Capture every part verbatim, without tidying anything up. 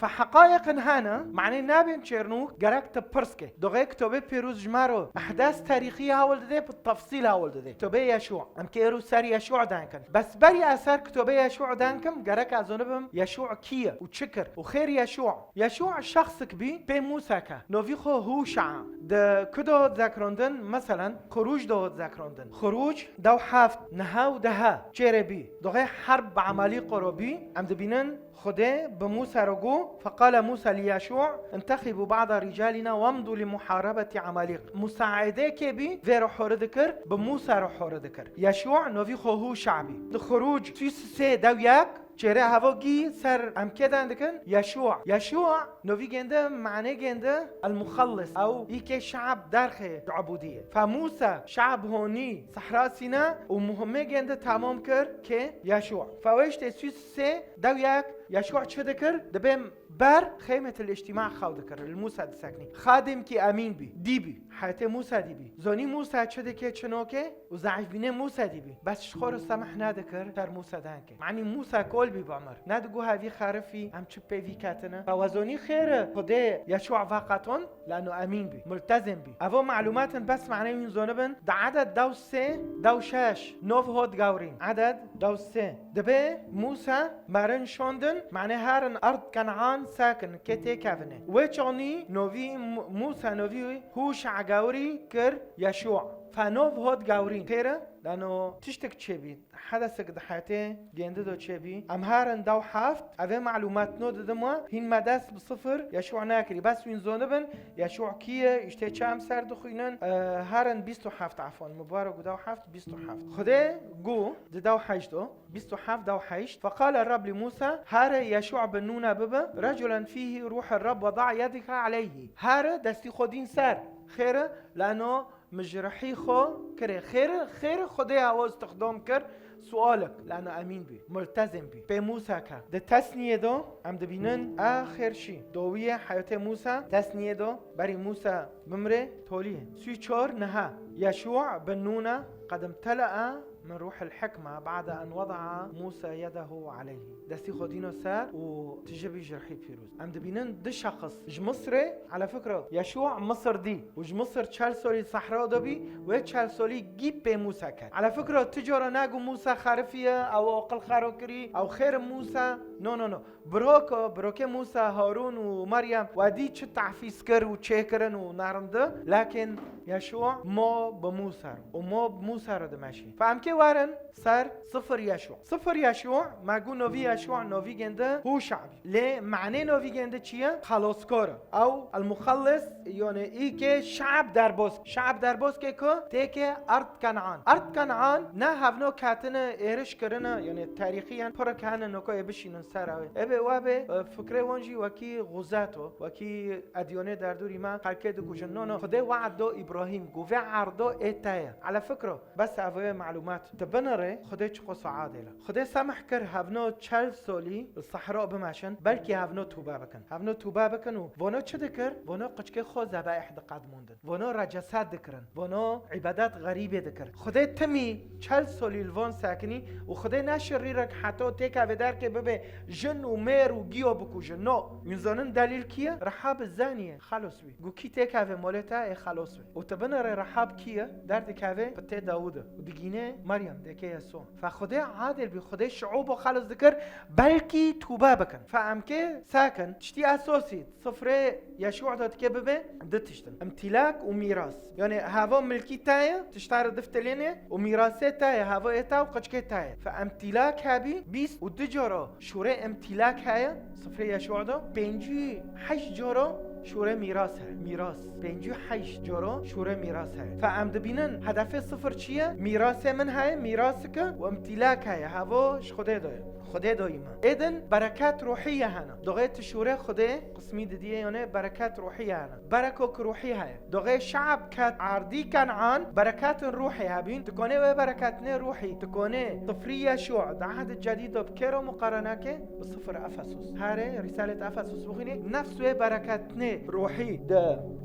Fe heqayeqin hene, manê nabên çêrnûk, gerek te pirs ke. Doxê kitobê pêrûz ji me re ehdas tarîxî hewil dide, bi tefsîl hewil dide. Kitobê Yeşû. Em kê êro ser Yeşû denkin. Bes berî ez ser kitobê Yeşû denkim, gerek ez zonibim Yeşû kî ye û çi kir. Û xêr Yeşû. Yeşû şexsik bî, pê Mûsa ke. Novî xwe Hûşa. Di ku de hot zekrondin, meselen, Xurûc de hot zekrondin. Xurûc dew heft, neha û deha çêrê bî. Doxê herb bi Emalîqo re bî, em dibînin Xwedê bi Mûsa re got, فقال موسى ليشوع: انتخبوا بعض رجالنا وامضوا لمحاربة عماليق. Musaedê kê bî, vê re hori dikir, bi Mûsa re hori dikir. Yeşû novî xwe Hûşa bî. Di Xurûc sî sê dew yek, çêrê hevogî ser em kê dan dikin, Yeşû. Yeşû novî gêndi, manê gêndi, el-Muxellis. Ew îkê şe'b derxê ubûdiyê. Fe Mûsa şe'b honî Sehra Sîna û muhimê gêndi tamam kir kê Yeşû. Fe wê işte sî sê dew yek Yeşû çi dikir? Dibê ber xeymetil îctîma xew dikir, li Mûsa diseknî. Xadimkî emîn bî, dî bî. Heyetê Mûsa dî bî. Zonî Mûsa çi dike, çi noke û zeîfbînê Mûsa dî bî. Bes ji xwe re semeh nadikir, ser Mûsa denke. Manî Mûsa kol bî bi emir. Nedigo hevî xerifî, em çi pê vî ketine. Fe wezonî xêr e, Xwedê Yeşû veqeton, lano emîn bî, multezim bî. Evo malumatin bes manê wîn zonibin, di eded dew sê, dew şeş, nov hot gawrîn. Eded dew sê. Dibê Mûsa merin şondin, manê herin erd Ken'an sekin, kê têkevine. Wê çonî novî Mû-, Mûsa novî Hûşa gawrî kir Yeşû. Fe nov hot gawrîn. Xêr e, lano tiştek çêbî. Hedesek di heyetê gêndi do çêbî. Em herin dew heft, evê malumat no didim we, hîn me dest bi sifir, Yeşû nakirî. Bes wîn zonibin, Yeşû kî ye, işte çi em ser dixwînin, e, herin bîst û heft, efwan, mubarek û dew heft, bîst û heft. Xwedê gu, di dew heşt o, bîst û heft dew heşt. فقال الرب لموسى: هر يشوع بن نون ببه رجلا فيه روح الرب وضع يدك عليه. Herin destî xwe dîn ser. Xêr e, lano Min ji rihî xwe kirê. Xêr, xêr Xwedê hewa îstixdam kir, sualek, lano emîn bî, multezim bî. Pê Mûsa ke. Di Tesniyê de em dibînin, a xêr şî. Dawiyê heyatê Mûsa, Tesniyê de, berî Mûsa bimrê, toliyê. Sî çar neha. Yeşû bin Nûne, qed imtele'a min ruhil hikme ba'de en weda'a Mûsa yedehu aleyhî. Destî xwe dîno ser û tije bî ji rihî pîroz. Em dibînin du şexs ji Misirê, ala fikra Yeşûa Misir dî û ji Misir çel solî sehra de bî, wê çel solî gî pê Mûsa ket. Ala fikra tu cara nago Mûsa xerifî ye, ew aqil xero kirî, ew xêr Mûsa. No, no, no. Biroko, birokê Mûsa, Harûn û Meryem, we dî çi tahfîz kir û çêkirin û nerindi, lakin Yeşûa mo bi Mûsa re û mo bi Mûsa re dimeşî. Fe em kê werin, Ser sifir Yeşû. Sifir Yeşû, me got novî Yeşû, novî gêndi Hûşa bî. Lê manê novî gêndi çi ye? Xaloskor. Ew el-Muxellis, yani î ke şe'b derboz. Şe'b derboz ke ku têke erd Ken'an. Erd Ken'an ne hevno ketine êriş kirine, yani tarîxiyen pir kene noka ê bişînin ser ew. Ebe we be, e, fikrê wan jî wekî xuzat o, wekî ediyonê derdorî me xelkê dikujin. No, no. Xwedê we'd do Îbrahîm, got vê erdo ê te ye. Ala fikro, Bes ev ê malumat. Di binirê Xwedê çiqas adil e. Xwedê semih kir hevno çel solî li sehra bimeşin, belkî hevno tûbe bikin. Hevno tûbe bikin û vono çi dikir? Vono qiçkê xwe zebaih diqedmondin. Vono recesat dikirin. Vono îbadet xerîbê dikir. Xwedê timî çel solî li van sekinî û Xwedê ne şirîrek heta têkevê derkê bibe jin û mêr û giyo bikujin. No. Wîn zanin delîl kî ye? Rehab Zanî ye. Xelos wî. Got kî têkeve molê te ê xelos wî. Û tu binirê Rehab kî ye? Derdikeve pitê Dawûd e. Û digîne Meryem, dêkê Yesû. Fe Xwedê adil bî, Xwedê şiûbo xelos dikir, belkî tûbe bikin. Fe em kê sekin, tiştî esosî, sifrê Yeşû de dike bibe, du tiştin. Îmtîlak û mîras. Yani heva milkî te ye, tişta re diftilêne û mîrasê te ye, heva ê te û qiçkê te ye. Fe îmtîlak hebî, bîst û du cara şûrê îmtîlak heye, sifrê Yeşûa de, pêncî û heşt cara şûrê mîras heye. Mîras. Pêncî û heşt cara şûrê mîras heye. Fe em dibînin hedefê sifir çi ye? Mîrasê min heye, mîrasike û îmtîlak heye. Heva ji Xwedê de ye. Xwedê doyî me. Êdin bereket ruhî ye hene. Doxê tu şûrê Xwedê qismî didiyê yone bereket ruhî ye hene. Berekok ruhî heye. Doxê şe'b ket erdî Ken'an, bereketin ruhî hebîn. Tu konê wê bereketine ruhî. Tu konê sifrî Yeşû, di Ehd Cedîd de bi kê re muqarene ke? Bi sifir Efesus. Herê Rîsalet Efesus bixwînî, nefs wê bereketine ruhî di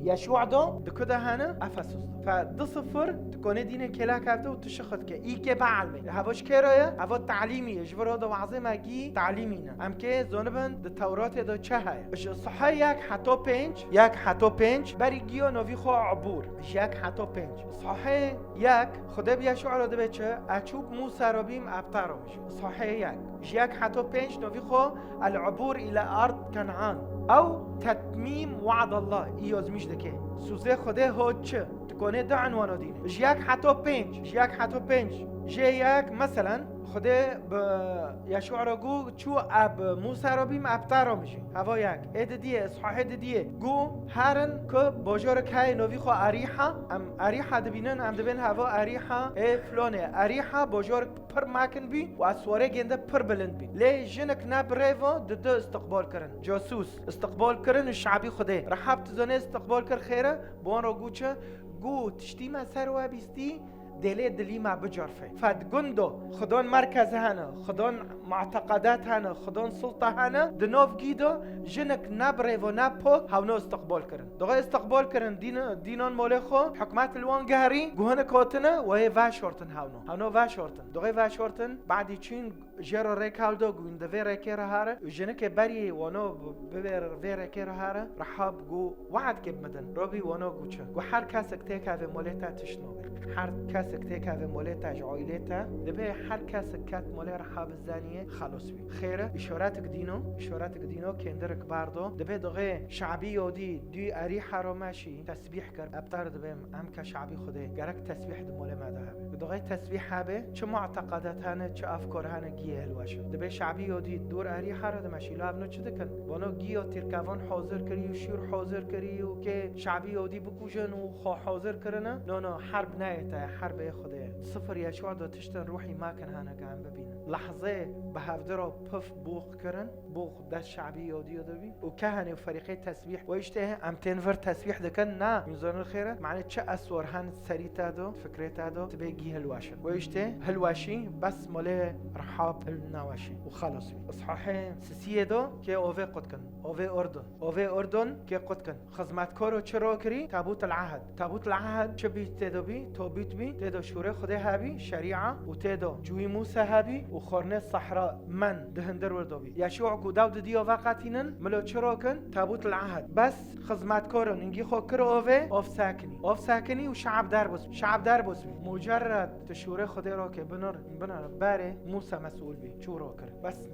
Yeşû de, di ku de hene? Efesus de. Fe du sifir, tu konê dînê kêla kevte û tu şixit ke. Î ke beelmê. Heva ji kê re ye? Heva talîmî ye. Ji vir de wazê me gî talîmî ne. Em kê zonibin di Tewratê de çi heye? Ji sahê yek heto pênc, yek heto pênc, berî giyo novî xwe Ebûr. Ji yek heto pênc. Sahê yek, Xwedê bi Yeşû re dibe çi? Eçûb Musa re bîm ebtaro mijî. Sahê yek. Ji yek heto pênc novî xwe El-Ubûr île ard Kenan. Ew tetmîm we'd Allah. Î yazmîş dike. Suzê Xwedê hot çi? Tu konê du enwano dîne. Ji yek heto pênc. Ji yek heto pênc. Jê yek, meselen, Xwedê bi Yeşû re got, çû eb Musa re bîm ebtaro mijî. Heva yek. Ê didiyê, Îshahê didiyê. Got, herin ku bajorek heye novî xwe Erîha. Em Erîha dibînin, em dibên heva Erîha ê filonê. Erîha bajorek pir mekin bî û eswarê gênde pir bilind bî. Lê jinik ne birêvo di du istiqbal kirin. Casûs istiqbal kirin û şabî Xwedê. Rehab tu zonê istiqbal kir xêre, bi wan re got çi? Got, tiştî me ser we bîstî, dêlê dilî me bicerfe. Fed gundo, xidon merkez hene, xidon mu'teqedat hene, xidon sulta hene, di nav gî de jinik ne birêvo ne pok hewno istiqbal kirin. Doxê istiqbal kirin dîn-, dînon molê xwe, hikmet li wan geherî, guhinik hatine, wê veşortin hewno. Hewno veşortin. Doxê veşortin, badî çîn jê re rêk hewdo, gu wîn di vê rêkê re here, û jinikê berî wano bi-, bibê vê rêkê re here, Rehab gu, we'd ke bimidin. Robî wano gu çi? Gu her kesek têkeve molê te tişt nabe. Her kesek têkeve molê te ji aîlê te, dibe her kesek ket molê Rehab zaniyê xelos bî. Xêre, îşaretik dîno, îşaretik dîno, kêndirik bardo, dibe doxê şabî yodî dû Erîha re meşî, tesbîh kir, ebtar dibêm, em ke şabî Xwedê, gerek tesbîh di molê me de hebe. Doxê tesbîh hebe, çi mu'teqedat hene, çi afkar hene, giyê hilweşin. Dibe şabî yodî dûr Erîha re dimeşî, lo evno çi dikin? Vano giyo tîrkevan hazir kirî û şûr hazir kirî û kê şabî yodî bikujin û xwe hazir kirine. No, no, herb neyê te, herb ê Xwedê ye. Sifir Yeşûa de tiştin ruhî mekin hene ke em bibînin. Lehzê bi hevdi re pif bûx kirin, bûx dest şabî yodî yo de bî. Û kehenê û ferîqê tesbîh, we îşte em tên vir tesbîh dikin, na, min zonin xêre, mane çi eswar hen serî te do, fikrê te do, tibê gî hilweşin. We îşte hilweşî, bes molê Rehab hil naweşî û xelos bî. Îshahê sisiyê do kê ovê qut kin, ovê Urdun. Ovê Urdun kê qut kin. Xizmetkaro çi ro kirî? Tabût el-Ehd. Tabût el-Ehd çi bî tê do bî? Tobît bî. Tê do şûrê Xwedê hebî, şerîa, û tê do cûyî Mûsa hebî û xornê sehra men di hindir wir do bî. Yeşû ku daw didiyo veqetînin, milo çi ro kin? Tabût el-Ehd. Bes xizmetkarin ingî xwe kir ovê, ov sekinî. Ov sekinî û şe'b derbos bî. Şe'b derbos bî. Mucerred tu şûrê Xwedê ro ke binir, binir berê, Mûsa mesûl bî. Çû ro kir. Bes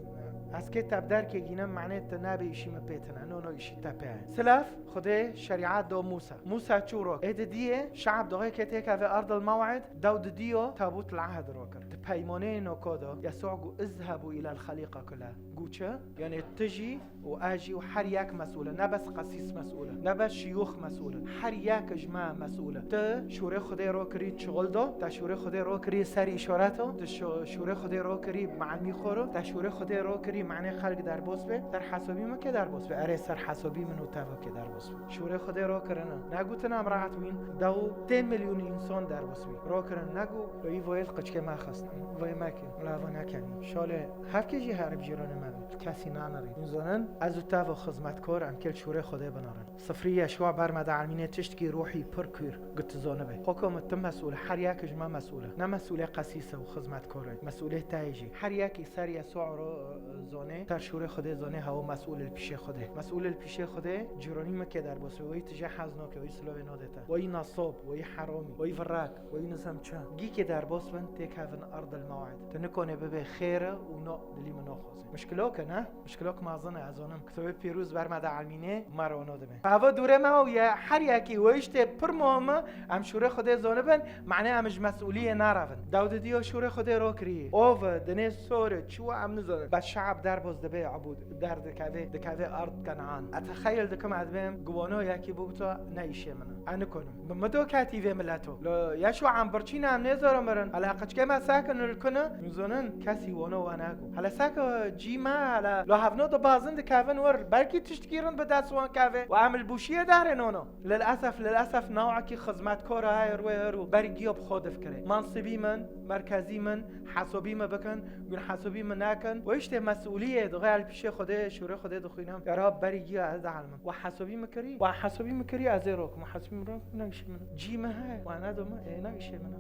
ez kê te bi derkê gînim, mane te nabê îşî min pê tine. No, no, îşî te pê ye. Silav, Xwedê şerîat do Mûsa. Mûsa çû ro. Ê didiyê, şe'b doxê ke têkeve erdil mew'id, daw didiyo tabût el-Ehd ro kir. Di peymaneyê noko de, Yesu gu, "Izhebu ila el-xalîqa kulla." Gu çi? Yani tu jî û ez jî û her yek mesûl e. Ne bes qesîs mesûl e. Ne bes şiyûx mesûl e. Her yek ji me mesûl e. Tu şûrê Xwedê ro kirî çixil do, te şûrê Xwedê ro kirî ser îşaret o, tu şo-, şûrê Xwedê ro kirî me'lmî xwe ro, te şûrê Xwedê ro kirî mane xelk derbos be, ser hesabî min kê derbos be? Erê, ser hesabî min û te ve kê derbos be. Şûrê Xwedê ro kirine. Negotin em rahat bîn, dew tê milyûn însan derbos bî. Ro kirin, nego, wî voyê li qiçkê me xistin. Voyê me kê, mila va nekevî. Şalê, hevkê jî herib cîranê me be. Kesî nanirî. Hûn zonin, ez û te ve xizmetkar em kê li şûrê Xwedê binarin. Sifrî Yeşûa ber me de elmînê tiştkî ruhî pir kûr, gu tu zonibe. Xweko min tu mesûl, her yek ji me mesûl e. Ne mesûlê qesîs e û xizmetkarê. Mesûlê te ye jî. Her yekî ser Yesu ro, e, zonê, ser şûrê Xwedê zonê, hewo mesûl li pîşê Xwedê. Mesûl li pîşê Xwedê, cîronî min kê derbos be, weyî tije hez nake, weyî silovê nade te. Weyî nesob, weyî heramî, weyî virak, weyî nizam çi. Gî kê derbos bin, têkevin erdil mew'id. Tu nikone bibe xêr e û no dilî min naxwaze. Mişkilok e, ne? Mişkilok mezin e, ez zonim. Kitobê Pîroz ber me de elmînê, me re wano dibe. Eva dûrê me ew ye, her yekî we îştê pir muhim e, em şûrê Xwedê zonibin, mane em ji mesûliyê narevin. Dawdî diyo şûrê Xwedê ro kirî. Ov, dinê sor, çi we em nizonin. Bes şe'b derbos dibe, ebûd, derdikeve, dikeve ard Kenan. Ez texeyil dikim, ez dibêm, gu wano yekî bû to ne îşê min e. Ez nikonim. Bi min do ketî vê mileto. Lo, Yeşû em birçî ne, em nêzoro mirin. Ela qiçkê me sekin, li ku ne, hûn zonin kesî wano we nago. Hele seke cî me, hele lo hevno dibazin dikevin wir, belkî tiştkî rind bi dest wan keve û em li bûşiyê derên ono. Lilesef, lilesef nawekî xizmetkara heye rûyê ru berî giya bi xwe difikire. Mansibî min, merkezî min, hesabî min bikin, hûn hesabî min nakin. Û îştê mesûliyê dixwe li pişê Xwedê, şûrê Xwedê dixwînim. Ya Rab, berî giya ez dihelim. Wa hesabî min kirî, wa hesabî min kirî, ez ê rokim. Wa hesabî min rokim, negişê min. Cî min heye, wa nedo min, ê, negişê min.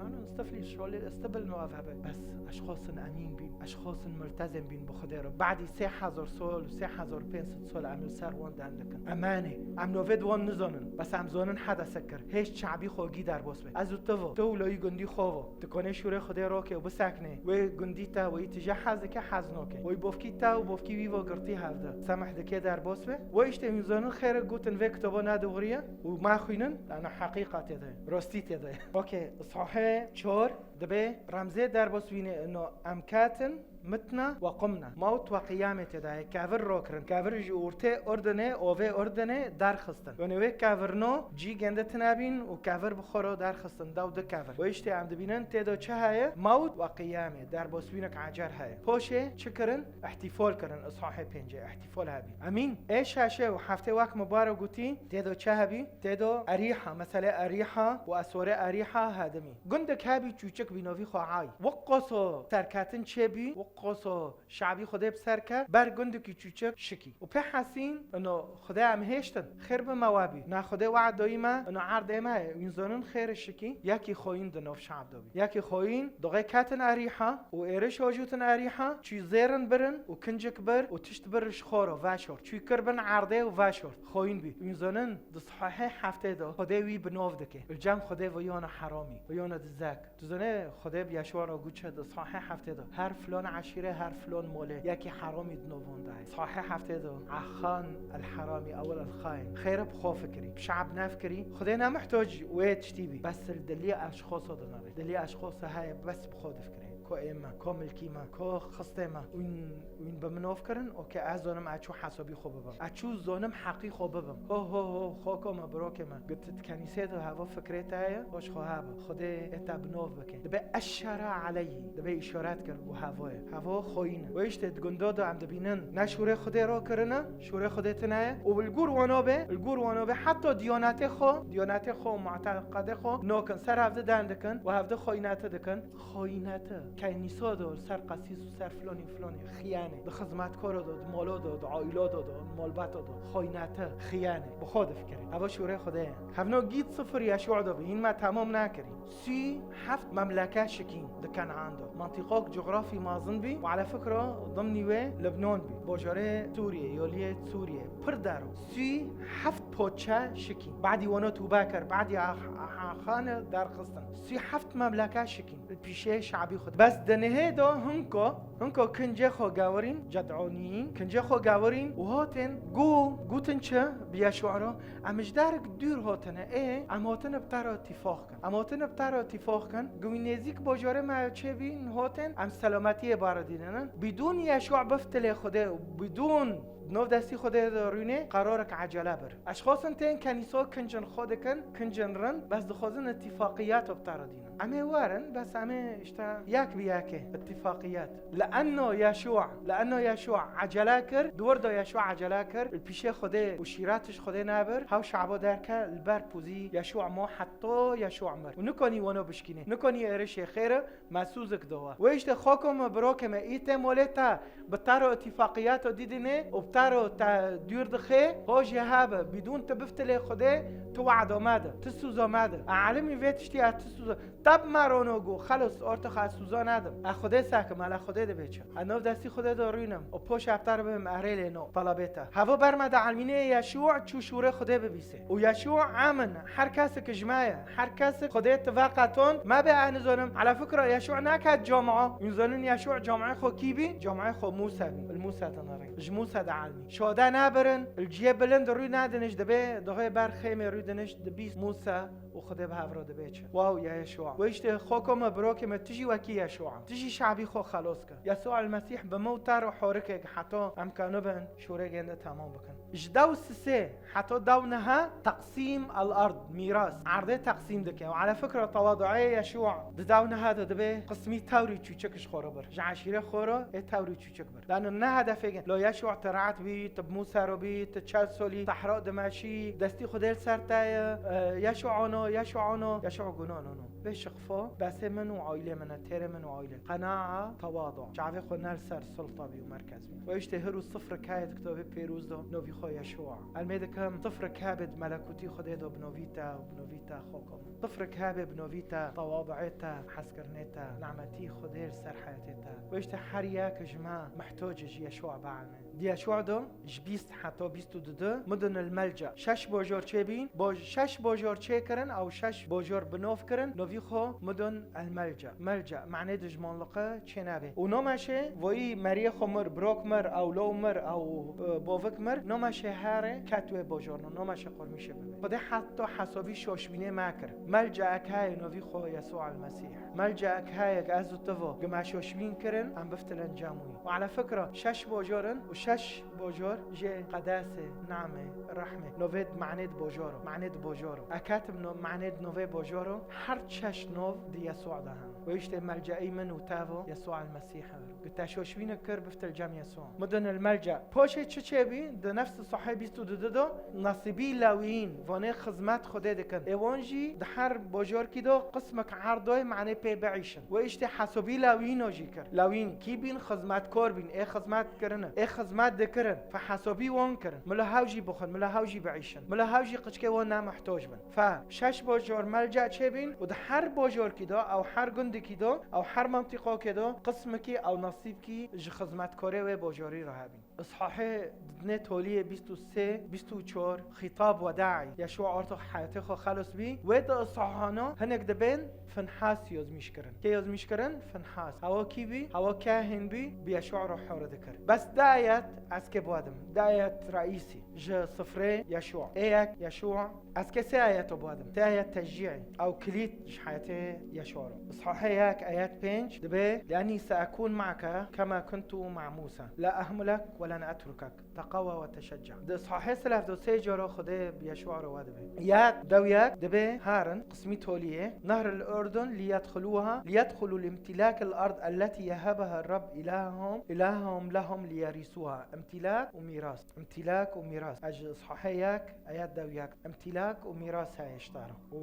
Ana, ana, steflî, şolê, stebel no ev hebe. Bes, ez xwestin emîn bîn, ez xwestin multezem bîn bi Xwedê re. Badî sê hezar sol, sê hezar pênc sed sol em li ser wan dem dikin. Emanê, em novê di wan nizanin. Bes em zonin hedese kir. Hêj çabî xwe gî derbas be. Ez û tu vo, tu û loyî gundî xwe vo. Tu konê şûrê Xwedê rokê û biseknê. Wê gundî te, wê tije hez dike, hez noke. Wê bofkî te û bofkî wî vo girtî hevde. Semih dike derbas be. Wê îştê hûn zonin xêr e gotin vê kitaba ne dixuriye û me xwînin, lana heqîqa tê de ye. Rastî tê de ye. Okey, Îshahê çar dibe remzê derbas wînê ino em ketin, mitna we qumna. Mawt we qiyamê tê de ye. Kevir rokirin. Kevir ji ortê Urdinê, ovê Urdinê derxistin. Yanî wê kevirno cî gende tine bîn û kevir bi xwe re derxistin. Dew di kevir. Wê îştê em dibînin tê de çi heye? Mawt we qiyamê. Derbasbînek ecer heye. Poşê çi kirin? Îhtîfal kirin. Îshahê pêncê. Îhtîfal hebî. Emîn. Ê şeşê û heftê wek min bare gotî, tê de çi hebî? Tê de Erîha. Meselê Erîha û eswarê Erîha hedimî. Gundek hebî çûçik bî novî xwe ay. Wek qoso serketin çêbî, wek qoso Şabî Xwedê bi ser ke, ber gundikî çûçik şikî. Û pê hesîn, ino Xwedê em hêştin, xêr bi me we bî. Na Xwedê we'd doyî me, ino erdê me ye. Wîn zonin xêr şikî, yekî xoyîn di nov şab de bî. Yekî xoyîn, doxê ketin Erîha û êriş ojutin Erîha, çû zêrin birin û kincik bir û tişt bir ji xwe re veşort. Çû kir bin erdê û veşort. Xoyîn bî. Wîn zonin di sahê heftê de Xwedê wî bi nov dike. Li cem Xwedê ve yana heramî, ve yana dizek. Tu zanê Xwedê bi Yeşûa re got çi di sahê heftê de? Her filan eşîre, her filan molê, yekî heramî di novan de ye. Sahê heftê de, Axan el heramî, ewel el xain. Xêre bi xwe fikirî, bi şe'b nefikirî. Xwedê ne muhtoc wê tiştî bî. Bes li dilî eşxosa dinere. Dilî eşxosa heye, bes bi xwe difikirê. Ko ê me, ko milkî me, ko xistê me. Wîn Wîn bi min of kirin, okey, ez zonim ez çû hesabî xwe bibim. Ez çû zonim heqî xwe bibim. Ho, ho, ho, xoko me, birokê me. Got, di kenîsê de heva fikrê te heye, xwe ji xwe habe. Xwedê ê te bi nov bike. Dibe eşşere aleyhî. Dibe îşaret kir û hevoye. Hevo xoyîn e. Wê îştê di gundo de em dibînin. Ne şûrê Xwedê ro kirine, şûrê Xwedê tine ye. Û li gor wano be, li gor wano be, heta diyanetê xwe, diyanetê xwe û muteqedê xwe nokin. Ser hevdi den dikin û hevdi xoyînete dikin. Xayînete. Kenîsa de, ser qesîs û ser filanî filanî. Xiyane. Di xizmetkara de, di mala de, di aîla de, di malbata de. Xayînete. Xiyane. Bi xwe difikirî. Eva şûrê Xwedê ye. Hevno gît sifir Yeşûa de bî. Hîn me temam nekirî. Sî heft memleke şikîn di Kenan de. Mantîqok cografî mazin bî. Û ala fikra dimnî wê Libnan bî. Bajarê Sûriyê, yoliyê Sûriyê. Pir der o. Sî heft poçe şikîn. Badî wano tûbe kir. Badî ah-, ah-, ah-, xane derxistin. Sî heft memleke şikîn. Li pîşê şabî xwe. Bes di nihê de hinko, hinko kincê xwe gewirîn, ced'onî, kincê xwe gewirîn û hatin gu, gutin çi bi Yeşûa re? Em ji derek dûr hatine, ê, em hatine bi te re tîfaq kin. Em hatine bi te re tîfaq kin. Gu wî nêzîk bajarê me çê bîn hatin, em selametiyê baredînin. Bidûn Yeşûa biftilê Xwedê û bidûn Di nov destî Xwedê de rûnê qerarek ecele bir. Ez xwestin tên kenîsa kincin xwe dikin, kincin rind, bes dixwazin îtîfaqiyet bi te re dînin. Em ê werin, bes em ê işte yek bi yekê îtîfaqiyet. Li enno Yeşûa, li enno Yeşûa ecele kir, di wir de Yeşûa ecele kir, li pîşê Xwedê û şîretiş Xwedê nebir, hew şabo derke li ber pûzî Yeşûa ma heta Yeşûa mir. Û nikonî wano bişkînê, nikonî êrişê xêr e, Mesûzik dowa. Wê işte xoko me, birokê me, î tê molê te bi te re îtîfaqiyata dîdinê û bi te re te dûr dixê, ho jê hebe, bidûn tu biftilê Xwedê, tu wada me de, tu sûza me de. E, elimî vê tiştî e, tu sûza. Te bi me rono gu, xelos, ortix ez sûza nedim. E, Xwedê sekim, ele Xwedê dibê çi? E, nov destî Xwedê de rûnim û poşa bi te re bibim, erê lê no, talabê te. Hevo ber me de elmînê Yeşû çû şûrê Xwedê bibîsê. Û Yeşû emin, her kesik ji me ye. Her kesik Xwedê ti veqeton, me bê ez nizanim. Ala fikra Yeşû neket camia. Hûn zanin Yeşû camiê xwe kî bî? Camiê xwe Mûsa bî. Li Mûsa dinirî. Ji Mûsa de Şode nabirin, li cihê bilind rû nadinişt, dibê dixê ber xêmê rû dinişt, dibîst Mûsa û Xwedê bi hev re dibê çi. Wow, ya Yeşûa. Wê îşte xoko me, birokê me, tu jî wekî Yeşûa. Tu jî şabî xwe xelos ke. Yeşûa el Mesîh bi me û te re horikek heta em kanibin şûrê gênde temam bikin. Ji dew sisê heta dew niha teqsîm el ard, mîras. Erdê teqsîm dike. Û ala fikra tewaduê Yeşûa di dew niha de dibê qismî tewrî çûçik ji xwe re bir. Ji eşîrê xwe re ê tewrî çûçik bir. Dano ne hedefê gên. Lo Yeşûa te rahat bî, te bi Mûsa re bî, te çel solî, sehra dimeşî, destî Xwedê li ser te ye, e, Yeşûa no, Yeşûa no, Yeşûa got no, no, no. Vê şiqfo, besê min û aîlê min e, têrê min û aîlê. Qenaa, tewadu. Çavê xwe ne li ser sulta bî û merkez bî. Wê îşte hir û sifrik heye di kitabê pêroz de, novî xwe Yeşûa. Elmê dikim, sifrik hebe di melekûtî Xwedê de bi novî te û bi novî te xoko min. Sifrik hebe bi novî te, tewaduê te, hezkirinê te, nimetî Xwedê li ser heyatê te. Wê îşte her yek ji me mihtoc ji Yeşûa bielmê. Di Yeşûa de ji bîst heta bîst û du de mudun el melca. Şeş bojor çêbîn, boj-, şeş bojor çêkirin, ew şeş bojor bi nov kirin, novî xwe mudun el melca. Melca, manê dijmanliqe çê nabê. Û nomeşê voyî meriyê xwe mir, birok mir, ew lo mir, ew, e, bovik mir, nomeşê herê ket wê bojorno, nomeşê qurmîşê bibê. Xwedê heta hesabî şoşbînê me kir. Melca ek heye novî xwe Yesu el Mesîh. Melca ek heye ez û tu vo, gima şoşbîn kirin, em biftilin cem wî. Û ala fikra, şeş bojor in û şeş bojor jê qedasê, namê, rehmê. Novê di manê di bojoro, manê di bojoro. Ekatim no, manê di novê bojoro, her şeş nov di Yesu de hem. Wê îşte melceî min û te vo, Yesu el Mesîh. Gu te şoşbîne kir, biftil cem Yesu. Mudun el melca. Poşê çi çêbî? Di nefs sahê bîst û du de, nasibî lawiyîn, vanê xizmet Xwedê dikin. Ê wan jî di her bojorkî de qismek erdoyê manê pê biîşin. Wê îşte hesabî lawiyîno jî kir. Lawiyîn kî bîn? Xizmetkor bîn. Ê xizmet kirine. Ê xizmet dikirin. Fe hesabî wan kirin. Mila hew jî bixwin. Mila hew jî biîşin. Mila hew jî qiçkê wan ne muhtoc bin. Fe şeş bojor melca çêbîn û di her bojorkî de, ew her gundikî de, ew her mentiqokê de, qismekî ew nasîbkî ji xizmetkorê wê bojorî re hebîn. Îshahê didinê toliyê bîst û sê, bîst û çar, xîtab wedaî. Yeşûa ortox heyatê xwe xelos bî. Wê di îshahana hinek dibên Finhas yazmîş kirin. Kê yazmîş kirin? Finhas. Hewa kî bî? Hewa kahin bî, bi Yeşûa re hore dikir. Bes di ayet ez kê biwadim. Di ayet reîsî. Ji sifrê Yeşûa. Ê yek Yeşûa. Ez kê sê ayet biwadim. Sê ayet teşcîî. Ew kilît ji heyatê Yeşûa re. Îshahê yek ayet pênc dibê, "Liennî seekûn me'ke kema kuntu me' Mûsa. La ehmilek we len etrukek." Teqawa we teşecca. Di sahê selef de sê cara Xwedê bi Yeşûa re we dibe. Yek, dew yek, dibe herin, qismî toliyê, Nehr el Urdun liyedxuluha, liyedxulu limtilak el ard elleti yehebeha Rab ilahum, ilahum lehum liyerisuha. Îmtilak û mîras. Îmtilak û mîras. Ez ji sahê yek, ayet dew yek. Îmtilak û mîras heye ji te re. Û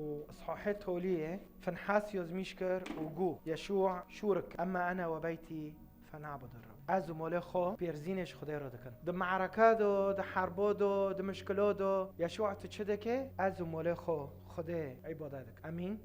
sahê toliyê, Finhas yazmîş kir û gu, Yeşûa, şûrik, emma ene we beyti Fenabud Rab. Ez û molê xwe pêrzînê ji Xwedê re dikin. Di me'reka do, di herbo do, di mişkilo do, Yeşûa tu çi dike? Ez û molê xwe Xwedê îbade dikin. Emîn.